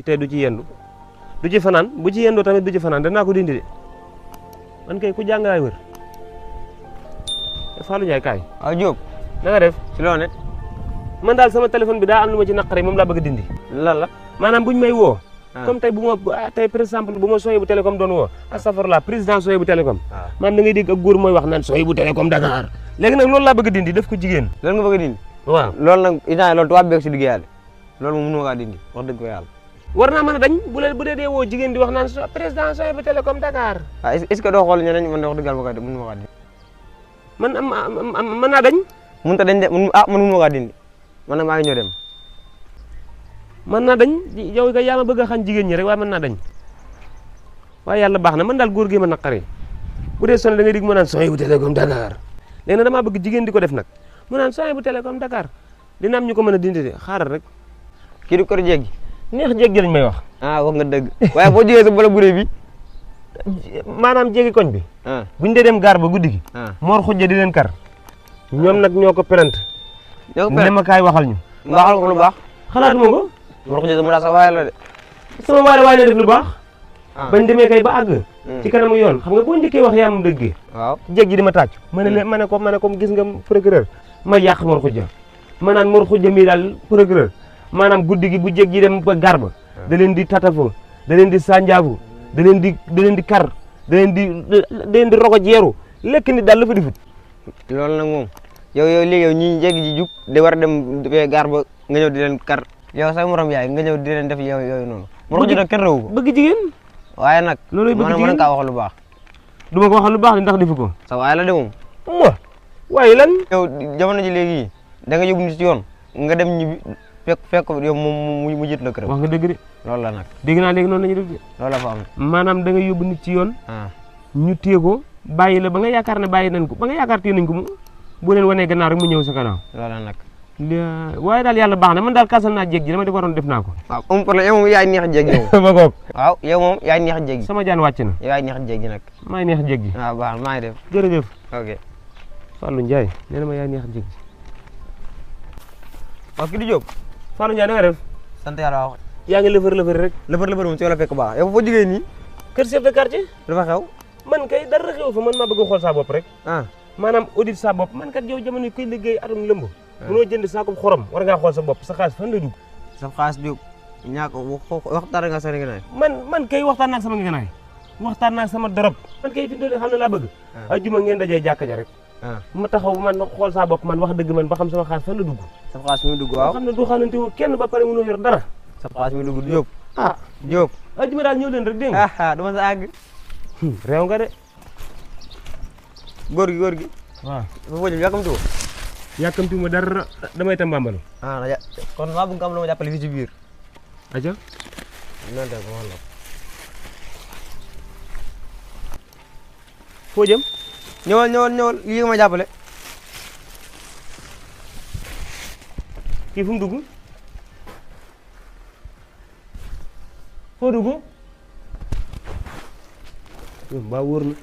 tey du ci yendu du ci fanaan bu ci yendoo tamit du ci fanaan danaa ko dindi de man kay ku jàng laay wër Fallou Ndiaye kaay. waaw Diop. na nga def ci loo ne. man daal sama téléphone bi daa am lu ma ci naqare moom laa bëgg a dindi. lan la. maanaam buñ may woo. comme tey bu ma tey par exemple bu ma Soye bu télécom doon woo. astafurlah président Soye bu télécom. man da ngay dégg ak góor mooy wax naan Soye bu télécom Dakar. léegi nag loolu laa bëgg a dindi def ko jigéen. loolu nga bëgg a dindi. waaw loolu nag itam loolu tubaab beeg si liggéeyal loolu moom mënuma kaa dindi wax dëgg ko yàlla. war naa mën a dañ bu dee woo jigéen di wax naan président Soye bu télécom Dakar. ah est-ce que doo xool ñeneen man de wax dëgg yàlla mënuma kaa dindi. man mën naa dañ. mënut a dañ de man mënuma kaa dindi man nag maa ngi ñëw dem. mën naa dañ yow kay yaa ma bëgg a xañ jigéen ñi rek waaye mën naa dañ waaye yàlla baax na man daal góor gi ma naqari bu dee sonné da ngay dig mu naan Soye bu télécom Dakar léegi nag damaa bëgg jigéen di ko def nag mu naan Soye bu télécom Dakar dina am ñu ko mën a dindi de xaaral rek. kii di ko jéggi. neex jéggi lañ may wax. ah wax nga dëgg waaye boo jógee sa bola buré bi. maanaam jéggi koñ bi. buñ dee dem gaar ba guddi gi. Mor xujja di leen kar. ñoom nag ñoo ko perante. ñoo ko perante ne ma kaay waxal ñu. waxal ko lu baax. xalaatuma ko. Mor xujja sama sa waay la de. sama waay la def lu baax. bañ demee kay ba àgg. ci kanamu yoon xam nga boo njëkkee wax yaa ma dëgg. waaw jéggi di ma tàcc. ma ne ko gis nga procureur ma yàq Mor xujja. ma naan Mor xujja mii daal procureur maanaam guddi gi bu jéggi dem ba gaar ba da leen di tatafo da leen di sànjaafu da leen di kar da leen di rogo jeeru lekk nit daal la fa di fut. loolu nag moom yow léegi yow ñi jéggi ji jug de war a dem gaar ba nga ñëw di leen kar yow sa morom yaay nga ñëw di leen def yooyu noonu. Mor xujja nag kenn rewu ko bëgg jigéen. waaye nag loolu bëgg jigéen mën kaa wax lu baax. du ma ko waxal lu baax ndax defu ko. sa waay la de moom. waaye lan. yow jamono ji léegi da nga yóbbu nit ci yoon nga dem ñibbi fekk yow moom mu jiit la këram. wax nga dëgg de. loolu la nag. dégg naa léegi noonu la ñuy def de. loolu la fa am. maanaam da nga yóbbu nit ci yoon. ñu téye ko bàyyi la ba nga yaakaar ne bàyyi nañ ko ba nga yaakaar téye nañ ko mu bu leen wanee gannaaw rek mu ñëw sa gannaaw. loolu la nag. waaye daal yàlla baax na man daal kasal naa jéeg ji dama di waroon def naa ko. waaw amul problème yow moom yaay neex jéeg yow. ma goog. waaw yow moom yaay neex jéeg. sama jaan wàcc na. yaay neex jéeg nag. maay neex jéeg ji. waaw baax maa ngi def. jërëjëf. ok. Fallou Ndiaye nee na ma yaay neex jéeg ji. waaw kii di Diop. Fallou Ndiaye na nga def. sant yàlla waaw. yaa ngi lëfër rek. lëfër moom ci wala fekk baax yow foo jógee nii. kër chef de quartier. dafa xew. man kay dara xew fa man maa bëgg a xool saa bopp rek. maanaam audit sa bopp man kat yow jamono koy liggéey atum lëmb. mënoo jënd saako xorom war ngaa xool sa bopp sa xaalis fan la dugg. sa xaalis Diop ñaa ko waxtaan nga sa ngeenaay. man kay waxtaan naa ak sama ngeenaay waxtaan naa ak sama dorop. man kay fi doole xam na laa bëgg. ajuma ngeen dajee jàkka ja rek. ma taxaw man xool sa bopp man wax dëgg man ba xam sama xaalis fan la dugg. sa xaalis mi dugg waaw. xam ne du xamante wu kenn ba pare mënoo yor dara. sa xaalis mi dugg Diop. Diop. ajuma daal ñëw leen rek dégg nga. dama sa àgg. réew nga de. góor gi. waaw foofu jëm yàkkamti ko. yàkkamti ma dara damay tambambalu. kon maa bëgg nga am lu ma jàppale fii ci biir. aja. non de wax la. foo jëm. ñëwal lii nga ma jàppale. kii fu mu dugg. foo dugg. ba wóor na.